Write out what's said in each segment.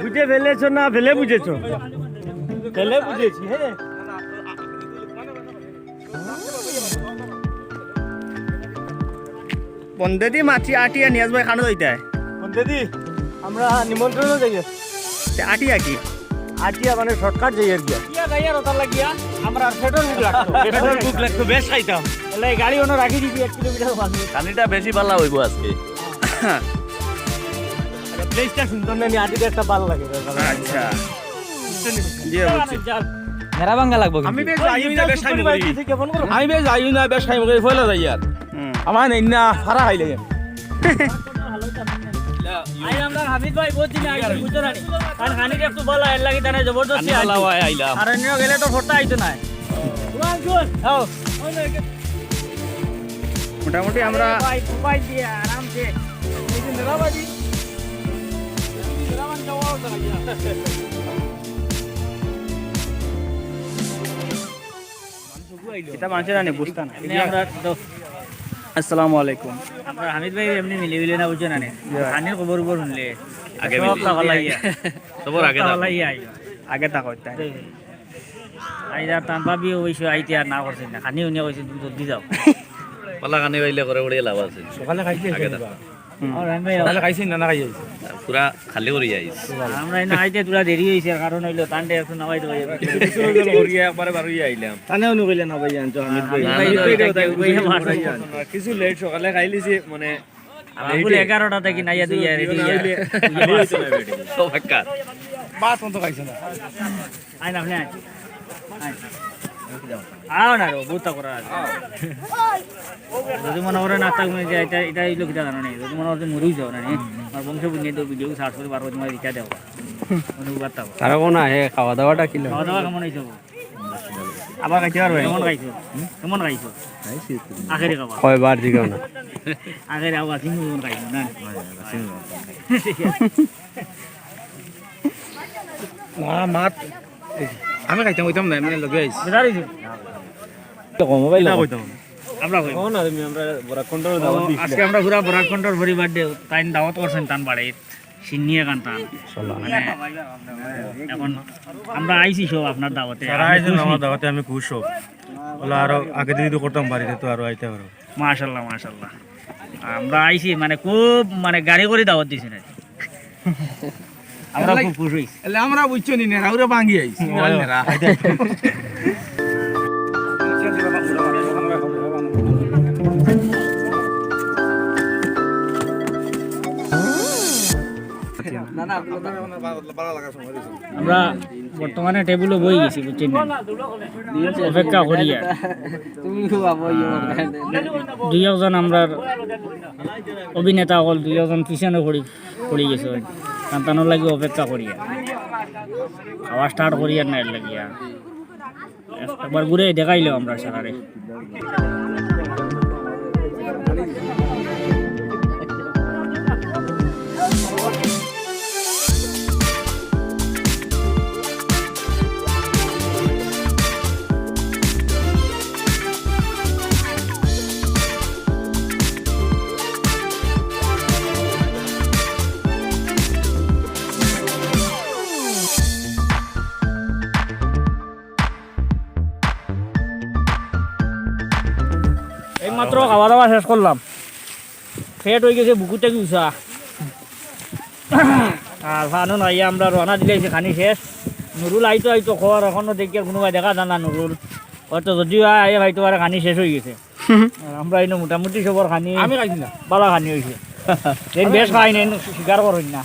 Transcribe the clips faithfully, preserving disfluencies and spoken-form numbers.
বুঝে ফেলেছো না ফেলে বুঝেছো? ফেলে বুঝেছি, হ্যাঁ। বন্দেদি মাছি আটিয়া নিয়াজ ভাই খানো যাইতায়। বন্দেদি, আমরা নিমন্ত্রণও যাই। তে আটিয়া কি? আটিয়া মানে শর্টকাট যাই আর কি। ইয়া যাই আর ওটা লাগিয়া আমরা পেটর ভুক লাগতো। পেটর ভুক লাগতো, বেশ খাইতাম। এলে গাড়ি অনো রাখি দিবি এক কিলোমিটার পাশে। খানিটা বেশি বালা হইব আজকে। প্লেসটা সুন্দর না, নি আটিতে একটা ভালো লাগে। আচ্ছা। জি, বুঝছি। মেরা ভাঙ্গা লাগবো আমি কিন্তু। বেশ যাই না, বেশ খাই মরি। আমি বেশ যাই না, বেশ খাই মরি, ফেলা যাই আর। হুম। আমার নেই না, ফারা খাইলে। আই আমরা হামিদ ভাই বহুত দিন আগে বুঝছো না নি? কারণ হানিফ একটু বলা এর লাগি তানে জবরদস্তি আনছি। আইলাম। আর অন্য গেলে তো ফোরটা আইতো না। হ্যাঁ। মোটামুটি আমরা ভাই, মোবাইল দিয়ে আরামসে। এই যে মেরাবাজি। এটা মানুষের আনে বুঝতা না। এমনি আমরা তো আসসালামু আলাইকুম। আমরা হামিদ ভাই এমনি মিলি মিলি না বুঝছো না নি? জি ভাই। খানির খবর উপর শুনলে। আগে সব মিলি। তাহলে ইয়া। সবর আগে সব তাহলে ইয়া আইবা। আগে তা করতে হয়। আইরা তান ভাবি অবশ্য আইতে আর না করছেন না। খানি উনি কইছেন, "তুমি জলদি যাও।" পালা খানি পাইলে করে উড়িয়ে লাভ আছে। সকালে খাইছি আগে এখানে থাকো। বা। হুম। আর আমি ভাই সকালে খাইছি না, না খাই আইছি। পুরা খালি করি আইস। আমরা এনে আইতে তোরা দেরি হইছে, কারণ হইলো তানটে একটু নামাই দেওয়া যাবে। কিছু হইলো করিয়া একবারে বার হইয়া আইলাম। তানে উনি কইলে না ভাই আনছো, হামিদ ভাই। না, না, না, হামিদ ভাই না, এটা কেউ কইলে কইলে না, মারছে। না, কিছু লেট সকালে খাইলিছি, মানে, আমরা লেটে। বলে এগারোটা থেকে নাইয়া দুইয়া রেডি না হইয়া। হইলে, রেডি হইতো না, বেটি। তো বেকার। ভাত মতো খাইছে না। আইন আপনি আইন। আইন। আও না রে, বহুত তা করা আছে। যদি মনে করে না থাকবে যে এটা, এটা এই লোকটা জানো নেই। যদি মনে করছে মরেই যাও না, নেই? আমার বংশ বুঝিয়ে তো ভিডিও সার্চ করে বার করে তোমার রিচা দেওয়া। মনে উবার থাকো। তারা কোন আহে? খাওয়া দাওয়াটা কি লাগে? খাওয়া দাওয়া কেমন হয়েছে গো? আবার খাইতে পারবে? কেমন খাইছো? কেমন খাইছো? খাইছি তো। আখেরি খাবার। কয়বার জিগাও না? আখেরি আবার সিং কেমন খাইছো? না? না, মাত। আমি খাইতাম, খাইতাম না, এমনি লগে আইছি। বেজার হইছে? তো কম ভাই না না। কইতাম। আমরা কই? ও না, তুমি আমরা বরাক কন্ট্রোল দাওয়াত দিছি। আজকে আমরা পুরা বরাক কন্ট্রোল পরিবার দে, তাইন দাওয়াত করছেন তান বাড়িত। সিন্নি এখান তান। মানে, এখন আমরা আইছি সব আপনার দাওয়াতে। তারা আইছেন আমার দাওয়াতে, আমি খুশ হব। বলে আরো আগে যদি করতাম বাড়িতে তো আরো আইতে পারো। মাশাআল্লাহ, মাশাআল্লাহ। আমরা আইছি মানে খুব মানে গাড়ি করে দাওয়াত দিছেন। আমরা খুব খুশ হইছি। এলে আমরা বুঝছো নি, নেরা ওরা ভাঙ্গি আইছি। নেরা। না, না, আমরা বর্তমানে টেবিলো বই গেছি, বুঝছেন নি? অপেক্ষা করি আর। তুমি খুব আবহাওয়া ইয়ে করবে। দুই একজন আমরার অভিনেতা অকল, দুই একজন পিছনে পড়ি, পড়ি গেছে। কারণ তানোর লাগি অপেক্ষা করি আর। খাওয়া স্টার্ট করি আর না এর লাগি আর। একবার ঘুরে দেখাইলো আমরা সারারে। এইমাত্র খাওয়া দাওয়া শেষ করলাম, পেট হয়ে গেছে বুকুতে গুছা। আর ফানু নাইয়া আমরা রওনা দিলাইছি, খানি শেষ। নুরুল আইতো আইতো খর, এখনো দেখি আর কোনো ভাই দেখা যায় না নুরুল। হয়তো যদিও আয়, আয় হয়তো আর খানি শেষ হয়ে গেছে। আর আমরা এনে মোটামুটি সবর খানি আমি খাইছি না। বালা খানি হইছে। এই বেশ খাই নাই, স্বীকার করইন না।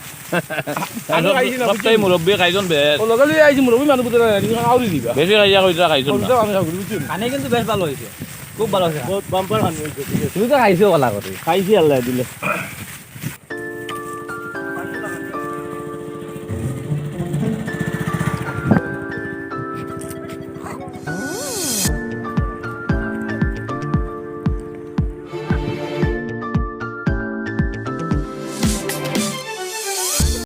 আমি খাইছি না, সপ্তাহে বুঝছি। মুরব্বি খাইজন বেশ। ও লগে লগে আইছি, মুরব্বি মানুষ বুঝে না, আউরি দিবা। বেশি খাইয়া কইরা খাইজন না। আমি খাবো, বুঝছি। খানি কিন্তু বেশ ভালো হইছে, খুব ভালো হইছে। বহুত বাম্পার খানি হইছে, ঠিক আছে। তুমি তো খাইছো ভালা করে। খাইছি আল্লাহ দিলে।